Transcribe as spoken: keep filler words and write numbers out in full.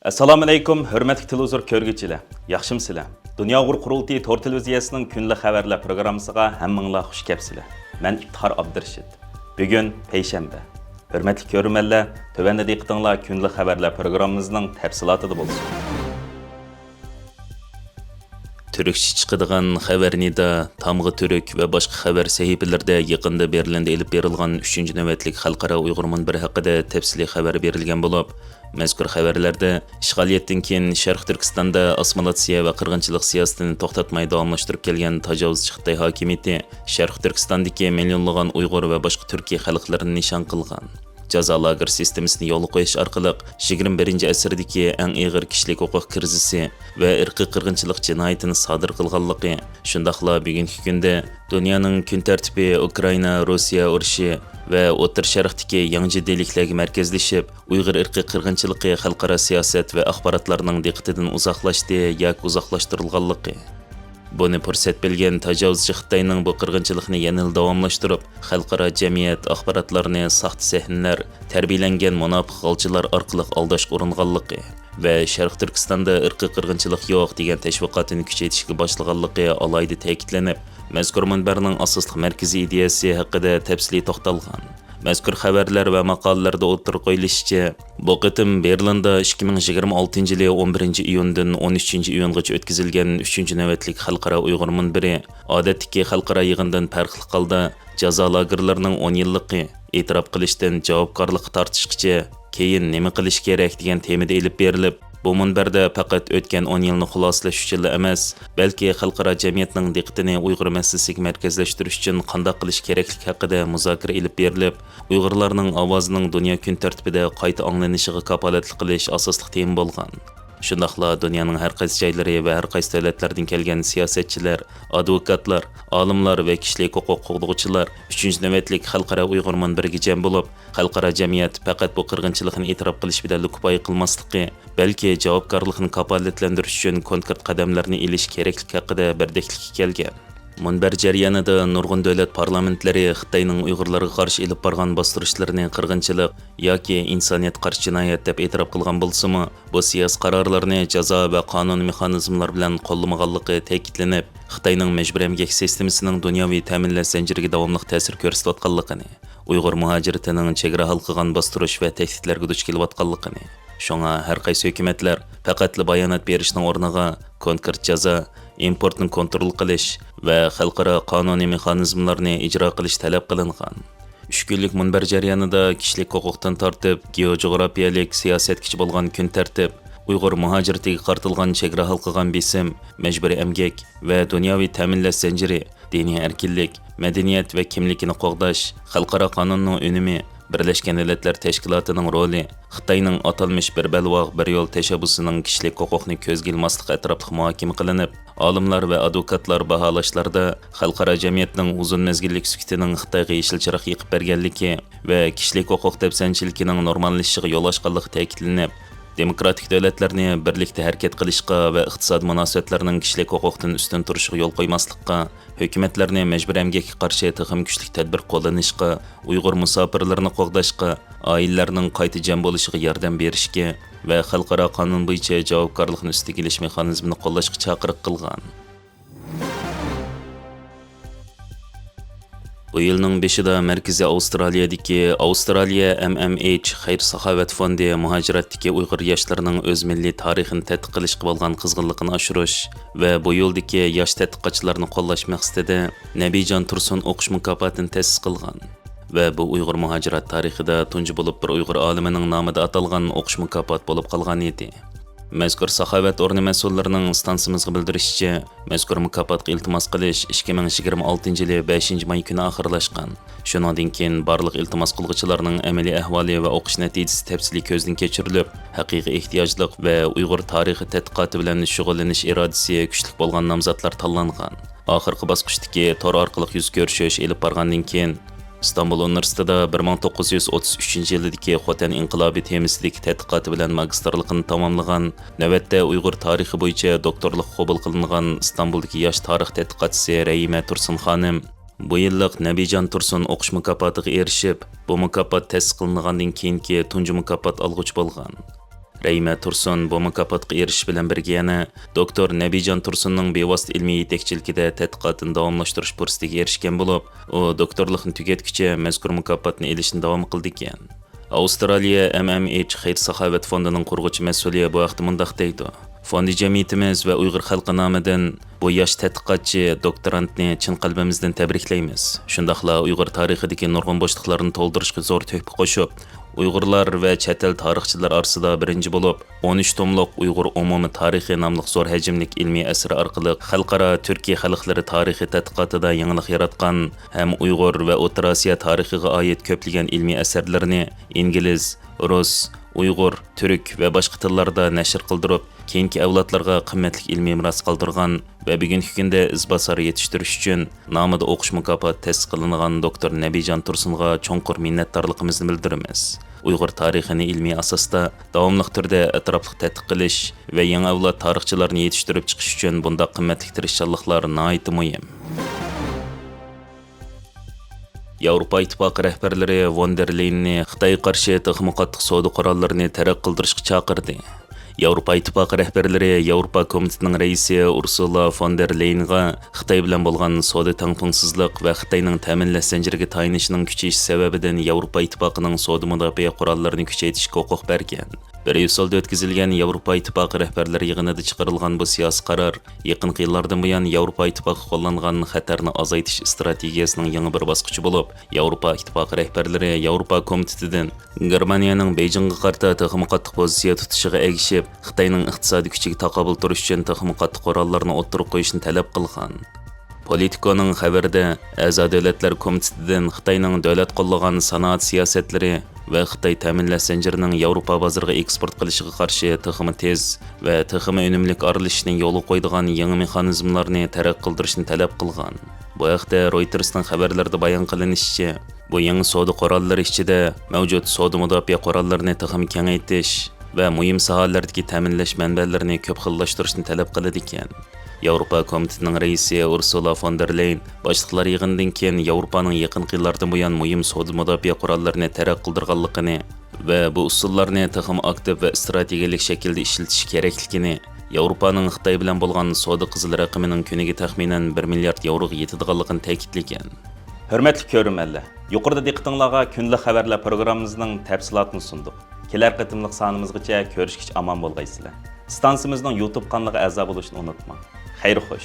ئەسسالامۇئەلەيكۇم، ھۆرمەتلىك تېلېۋىزور كۆرگۈچىلەر، ياخشىمۇسىلەر؟ دۇنيا ئۇيغۇر قۇرۇلتىيى تور تېلېۋىزىيەسىنىڭ كۈندىلىك خەۋەرلەر پروگراممىسىغا ھەممىڭلار خۇش كەپسىلەر. مەن ئىپتىخار ئابدۇرېشىت. بۈگۈن پەيشەنبە. ھۆرمەتلىك كۆرۈرمەنلەر، تۆۋەندە دىققىتىڭلار كۈندىلىك خەۋەرلەر پروگراممىمىزنىڭ تەپسىلاتىدا بولسۇن. تۈركچە چىقىدىغان خەۋەر نىدا، تامغا تۈرك ۋە باشقا خەۋەر سەھىپىلىرىدە يېقىندا بېرلىندا ئېلىپ بېرىلغان ئۈچىنچى نۆۋەتلىك خەلقئارا ئۇيغۇر مۇنبىرى ھەققىدە تەپسىلىي خەۋەر بېرىلگەن بولۇپ، مەزكۇر خەۋەرلەردە ئىشغالىيەتتىن كېيىن شەرقىي تۈركىستاندا ئاسسىمىلاتسىيە ۋە قىرغىنچىلىق سىياسىتىنى توختاتماي داۋاملاشتۇرۇپ كەلگەن تاجاۋۇزچى خىتاي ھاكىمىيىتى شەرقىي تۈركىستاندىكى مىليونلىغان ئۇيغۇر ۋە باشقا تۈركىي خەلقلەرنى نىشان قىلغان. جازا لاگېر سىستېمىسىنى يولغا قويۇش ئارقىلىق يىگىرمە بىرىنچى ئەسىردىكى ئەڭ ئېغىر كىشىلىك ھوقۇق كىرىزىسى ۋە ئىرقىي قىرغىنچىلىق جىنايىتىنى سادىر قىلغانلىقى، شۇنداقلا بۈگۈنكى كۈندە دۇنيانىڭ كۈن تەرتىپى ئۇكرائىنا، روسىيە ئۇرۇشى ۋە ئوتتۇرا شەرقتىكى يېڭى جىددىيلىكلەرگە مەركەزلىشىپ، ئۇيغۇر ئىرقىي قىرغىنچىلىقى خەلقئارا سىياسەت ۋە ئاخباراتلارنىڭ دىققىتىدىن ئۇزاقلاشتى ياكى ئۇزاقلاشتۇرۇلغانلىقى. بۇنى پۇرسەت بىلگەن تاجاۋۇزچى خىتاينىڭ بۇ قىرغىنچىلىقنى يەنىلا داۋاملاشتۇرۇپ، خەلقئارا جەمئىيەت ئاخباراتلارنى ساختا سەھنىلەر، تەربىيەلەنگەن مۇناپىق غالچىلار ئارقىلىق ئالداشقا ئۇرۇنغانلىقى ۋە شەرقىي تۈركىستاندا ئىرقىي قىرغىنچىلىق يوق دېگەن تەشۋىقاتىنى كۈچەيتىشكە باشلىغانلىقى ئالاھىدە تەكىتلىنىپ، مەزكۇر مۇنبەرنىڭ ئاساسلىق مەركىزىي ئىدىيەسى ھەققىدە تەپسىلىي توختالغان. مەزكۇر خەۋەرلەر ۋە ماقالىلەردە ئوتتۇرىغا قويۇلۇشىچە، بۇ قېتىم بېرلىندا ئىككى مىڭ يىگىرمە ئالتىنچى يىلى ئون بىرىنچى ئىيۇندىن ئون ئۈچىنچى ئىيۇنغىچە ئۆتكۈزۈلگەن ئۈچىنچى نۆۋەتلىك خەلقئارا ئۇيغۇر مۇنبىرى ئادەتتىكى خەلقئارا يىغىندىن پەرقلىق ھالدا جازا لاگېرلىرىنىڭ ئون يىللىقى، ئېتىراپ قىلىشتىن جاۋابكارلىققا تارتىشقىچە كېيىن نېمە قىلىش كېرەك دېگەن تېمىدا ئېلىپ بېرىلىپ، بۇ مۇنبەردە پەقەت ئۆتكەن ئون يىلنى خۇلاسىلەش ئۈچۈنلا ئەمەس، بەلكى خەلقئارا جەمئىيەتنىڭ دىققىتىنى ئۇيغۇر مەسىلىسىگە مەركەزلەشتۈرۈش ئۈچۈن قانداق قىلىش كېرەكلىكى ھەققىدە مۇزاكىرە ئېلىپ بېرىلىپ، ئۇيغۇرلارنىڭ ئاۋازىنىڭ دۇنيا كۈن تەرتىپىدە قايتا ئاڭلىنىشىغا كاپالەتلىك قىلىش ئاساسلىق تېما بولغان. شۇنداقلا دۇنيانىڭ ھەر قايسى جايلىرى ۋە ھەر قايسى دۆلەتلەردىن كەلگەن سىياسەتچىلەر، ئادۋوكاتلار، ئالىملار ۋە كىشىلىك ھوقۇق قوغدىغۇچىلار ئۈچىنچى نۆۋەتلىك خەلقئارا ئۇيغۇر مۇنبىرىگە جەم بولۇپ، خەلقئارا جەمئىيەت پەقەت بۇ قىرغىنچىلىقنى ئېتىراپ قىلىش بىلەنلا كۇپايە قىلماسلىقى، بەلكى جاۋابكارلىقنى كاپالەتلەندۈرۈش ئۈچۈن كونكرېت قەدەملەرنى ئېلىش كېرەكلىكى ھەققىدە بىردەكلىككە كەلگەن. مۇنبەر جەريانىدا نۇرغۇن دۆلەت پارلامېنتلىرى خىتاينىڭ ئۇيغۇرلارغا قارشى ئېلىپ بارغان باستۇرۇشلىرىنى قىرغىنچىلىق ياكى ئىنسانىيەتكە قارشى جىنايەت دەپ ئېتىراپ قىلغان بولسىمۇ، بۇ سىياسىي قارارلارنى جازا ۋە قانۇنىي مېخانىزملار بىلەن قوللىمىغانلىقى تەكىتلىنىپ، خىتاينىڭ مەجبۇرىي ئەمگەك سىستېمىسىنىڭ دۇنياۋى تەمىنلەش زەنجىرىگە داۋاملىق تەسىر كۆرسىتىۋاتقانلىقىنى، ئۇيغۇر مۇھاجىرىتىنىڭ چېگرا ھالقىغان باستۇرۇش ۋە تەھدىتلەرگە دۇچ كېلىۋاتقانلىقىنى، شۇڭا ھەر قايسى ھۆكۈمەتلەر پەقەتلا بايانات بېرىشنىڭ ئورنىغا كونكرېت جازا، ئىمپورتنى كونترول قىلىش ۋە خەلقئارا قانۇنىي مېخانىزملارنى ئىجرا قىلىش تەلەپ قىلىنغان. ئۈچ كۈنلۈك مۇنبەر جەريانىدا كىشىلىك ھوقۇقتىن تارتىپ، گېئوجۇغراپىيەلىك سىياسەتكىچە بولغان كۈن تەرتىپ، ئۇيغۇر مۇھاجىرىتىگە قارىتىلغان چېگرا ھالقىغان بېسىم، مەجبۇرىي ئەمگەك ۋە دۇنياۋى تەمىنلەش زەنجىرى، دىنىي ئەركىنلىك، مەدەنىيەت ۋە كىملىكىنى قوغداش، خەلقئارا قانۇننىڭ ئۈنۈمى، بىرلەشكەن دۆلەتلەر تەشكىلاتىنىڭ رولى، خىتاينىڭ ئاتالمىش بىر بەلباغ، بىر يول تەشەببۇسىنىڭ كىشىلىك ھوقۇقنى كۆزگە ئىلماسلىقى ئەتراپلىق مۇھاكىمە قىلىنىپ، ئالىملار ۋە ئادۋوكاتلار باھالاشلاردا خەلقئارا جەمئىيەتنىڭ ئۇزۇن مەزگىللىك سۈكۈتىنىڭ خىتايغا يېشىل چىراغ يېقىپ بەرگەنلىكى ۋە كىشىلىك ھوقۇق دەپسەندىچىلىكىنىڭ نورماللىشىشىغا يول ئاچقانلىقى تەكىتلىنىپ، دېموكراتىك دۆلەتلەرنى بىرلىكتە ھەرىكەت قىلىشقا ۋە ئىقتىسادىي مۇناسىۋەتلەرنىڭ كىشىلىك ھوقۇقتىن ئۈستۈن تۇرۇشىغا يول قويماسلىققا، ھۆكۈمەتلەرنى مەجبۇرىي ئەمگەككە قارشى تېخىمۇ كۈچلۈك تەدبىر قوللىنىشقا، ئۇيغۇر مۇساپىرلىرىنى قوغداشقا، ئائىلىلەرنىڭ قايتا جەم بولۇشىغا ياردەم بېرىشكە ۋە خەلقئارا قانۇن بويىچە جاۋابكارلىقنى ئۈستىگە ئېلىش مېخانىزمىنى قوللاشقا چاقىرىق قىلغان. بۇ يىلنىڭ بېشىدا مەركىزىي ئاۋسترالىيەدىكى ئاۋسترالىيە ئەم ئەم ئېيچ خەير-ساخاۋەت فوندى مۇھاجىرەتتىكى ئۇيغۇر ياشلىرىنىڭ ئۆز مىللىي تارىخىنى تەتقىق قىلىشقا بولغان قىزغىنلىقىنى ئاشۇرۇش ۋە بۇ يولدىكى ياش تەتقىقاتچىلارنى قوللاش مەقسىتىدە نەبىجان تۇرسۇن ئوقۇش مۇكاپاتىنى تەسىس قىلغان ۋە بۇ ئۇيغۇر مۇھاجىرەت تارىخىدا تۇنجى بولۇپ بىر ئۇيغۇر ئالىمىنىڭ نامىدا ئاتالغان ئوقۇش مۇكاپاتى بولۇپ قالغان ئىدى. مەزكۇر ساخاۋەت ئورنى مەسئۇللىرىنىڭ ئىستانسىمىزغا بىلدۈرۈشىچە، مەزكۇر مۇكاپاتقا ئىلتىماس قىلىش ئىككى مىڭ يىگىرمە ئالتىنچى يىلى بەشىنچى ماي كۈنى ئاخىرلاشقان. شۇنىڭدىن كېيىن بارلىق ئىلتىماس قىلغۇچىلارنىڭ ئەمەلىي ئەھۋالى ۋە ئوقۇش نەتىجىسى تەپسىلىي كۆزدىن كەچۈرۈلۈپ، ھەقىقىي ئېھتىياجلىق ۋە ئۇيغۇر تارىخى تەتقىقاتى بىلەن شۇغۇللىنىش ئىرادىسى كۈچلۈك بولغان نامزاتلار تاللانغان. ئاخىرقى باسقۇچتىكى تور ئارقىلىق يۈز كۆرۈشۈش ئېلىپ بارغاندىن كېيىن، ئىستانبۇل ئۇنىۋېرسىتېتىدا بىر مىڭ توققۇز يۈز ئوتتۇز ئۈچىنچى يىلىدىكى خوتەن ئىنقىلابى تېمىسىدىكى تەتقىقاتى بىلەن ماگىستىرلىقىنى تاماملىغان، نۆۋەتتە ئۇيغۇر تارىخى بويىچە دوكتورلۇققا قوبۇل قىلىنغان ئىستانبۇلدىكى ياش تارىخ تەتقىقاتچىسى رەھىمە تۇرسۇن خانىم بۇ يىللىق نەبىجان تۇرسۇن ئوقۇش مۇكاپاتىغا ئېرىشىپ، بۇ مۇكاپات تەسىس قىلىنغاندىن كېيىنكى تۇنجى مۇكاپات ئالغۇچى بولغان. رەھىمە تۇرسۇن بۇ مۇكاپاتقا ئېرىشىش بىلەن بىرگە يەنە دوكتور نەبىجان تۇرسۇننىڭ بىۋاسىتە ئىلمىي يېتەكچىلىكىدە تەتقىقاتىنى داۋاملاشتۇرۇش پۇرسىتىگە ئېرىشكەن بولۇپ، ئۇ دوكتورلۇقنى تۈگەتكۈچە مەزكۇر مۇكاپاتنى ئېلىشنى داۋام قىلىدىكەن. ئاۋسترالىيە ئەم ئەم ئېيچ خەير-ساخاۋەت فوندىنىڭ قۇرغۇچى مەسئۇلى بۇ ھەقتە مۇنداق دەيدۇ: فوندى جەمئىيىتىمىز ۋە ئۇيغۇر خەلقى نامىدىن بۇ ياش تەتقىقاتچى، دوكتورانتنى چىن قەلبىمىزدىن تەبرىكلەيمىز. شۇنداقلا ئۇيغۇر تارىخىدىكى نۇرغۇن بوشلۇقلارنى تولدۇرۇشقا زور تۆھپە قوشۇپ، ئۇيغۇرلار ۋە چەت ئەل تارىخچىلار ئارىسىدا بىرىنچى بولۇپ، ئون ئۈچ توملۇق ئۇيغۇر ئومۇمىي تارىخى ناملىق زور ھەجىملىك ئىلمىي ئەسىرى ئارقىلىق خەلقئارا تۈركىي خەلقلىرى تارىخى تەتقىقاتىدا يېڭىلىق ياراتقان ھەم ئۇيغۇر ۋە ئوتتۇرا ئاسىيا تارىخىغا ئائىت كۆپلىگەن ئىلمىي ئەسەرلىرىنى ئىنگلىز، رۇس، ئۇيغۇر، تۈرك ۋە باشقا تىللاردا نەشر قىلدۇرۇپ، كېيىنكى ئەۋلادلارغا قىممەتلىك ئىلمىي مىراس قالدۇرغان ۋە بۈگۈنكى كۈندە ئىزباسار يېتىشتۈرۈش ئۈچۈن نامىدا ئوقۇش مۇكاپاتى تەسىس قىلىنغان دوكتور نەبىجان تۇرسۇنغا چوڭقۇر مىننەتدارلىقىمىزنى بىلدۈرىمىز. ئۇيغۇر تارىخىنى ئىلمىي ئاساستا داۋاملىق تۈردە ئەتراپلىق تەتقىق قىلىش ۋە يېڭى ئەۋلاد تارىخچىلارنى يېتىشتۈرۈپ چىقىش ئۈچۈن بۇنداق قىممەتلىك تىرىشچانلىقلار ناھايىتى مۇھىم. ياۋروپا ئىتتىپاقى رەھبەرلىرى ۋون دېر لېيننى خىتايغا قارشى تېخىمۇ قاتتىق سودا قوراللىرىنى تەرەت قىلدۇرۇشقا چاقىردى. ياۋروپا ئىتتىپاقى رەھبەرلىرى ياۋروپا كومىتېتىنىڭ رەئىسى ئۇرسۇلا فون دېر لېينغا خىتاي بىلەن بولغان سودا تەڭپۇڭسىزلىق ۋە خىتاينىڭ تەمىنلەش زەنجىرىگە تايىنىشىنىڭ كۈچىيىشى سەۋەبىدىن ياۋروپا ئىتتىپاقىنىڭ سودا مۇداپىئە قوراللىرىنى كۈچەيتىشكە ھوقۇق بەرگەن. بىريۇسسېلدا ئۆتكۈزۈلگەن ياۋروپا ئىتتىپاقى رەھبەرلىرى يىغىنىدا چىقىرىلغان بۇ سىياسىي قارار يېقىنقى يىللاردىن بۇيان ياۋروپا ئىتتىپاقى قوللانغان خەتەرنى ئازايتىش ئىستراتېگىيەسىنىڭ يېڭى بىر باسقۇچى بولۇپ، ياۋروپا ئىتتىپاقى رەھبەرلىرى ياۋروپا كومىتېتىدىن گېرمانىيەنىڭ بېيجىڭغا قارىتا تېخىمۇ قاتتىق پوزىتسىيە تۇتۇشىغا ئەگىشىپ، خىتاينىڭ ئىقتىسادىي كۈچىگە تاقابىل تۇرۇش ئۈچۈن تېخىمۇ قاتتىق قوراللارنى ئوتتۇرىغا قويۇشنى تەلەپ قىلغان. پولىتىكونىڭ خەۋىرىدە، ئەزا دۆلەتلەر كومىتېتىدىن خىتاينىڭ دۆلەت قوللىغان سانائەت سىياسەتلىرى ۋە خىتاي تەمىنلەش زەنجىرىنىڭ ياۋروپا بازىرىغا ئېكسپورت قىلىشىغا قارشى تېخىمۇ تېز ۋە تېخىمۇ ئۈنۈملۈك ئارىلىشىشنى يولغا قويىدىغان يېڭى مېخانىزملارنى تەرەت قىلدۇرۇشنى تەلەپ قىلغان. بۇ ھەقتە رويتېرسنىڭ خەۋەرلىرىدە بايان قىلىنىشىچە، بۇ يېڭى سودا قوراللىرى ئىچىدە مەۋجۇت سودا مۇداپىئە قوراللىرىنى تېخىمۇ كېڭەيتىش ۋە مۇھىم ساھەلەردىكى تەمىنلەش مەنبەلىرىنى كۆپ خىللاشتۇرۇشنى تەلەپ قىلىدىكەن. ياۋروپا كومىتېتىنىڭ رەئىسى ئۇرسۇلا فون دېر لېين باشلىقلار يىغىنىدىن كېيىن ياۋروپانىڭ يېقىنقى يىللاردىن بۇيان مۇھىم سودا مۇداپىئە قوراللىرىنى تەرەت قىلدۇرغانلىقىنى ۋە بۇ ئۇسۇللارنى تېخىمۇ ئاكتىپ ۋە ئىستراتېگىيەلىك شەكىلدە ئىشلىتىش كېرەكلىكىنى، ياۋروپانىڭ خىتاي بىلەن بولغان سودا قىزىل رەقىمىنىڭ كۈنىگە تەخمىنەن بىر مىليارد ياۋروغا يېتىدىغانلىقىنى تەكىتلىگەن. ھۆرمەتلىك كۆرۈرمەنلەر، يۇقىرىدا دىققىتىڭلارغا كۈندىلىك خەۋەرلەر پروگراممىمىزنىڭ تەپسىلاتىنى سۇندۇق. كېلەر قېتىملىق سانىمىزغىچە كۆرۈشكىچە ئامان بولغايسىلەر. ئىستانسىمىزنىڭ يۇتۇب قانىلىغا ئەزا بولۇشنى ئۇنتۇماڭ. خەير خوش.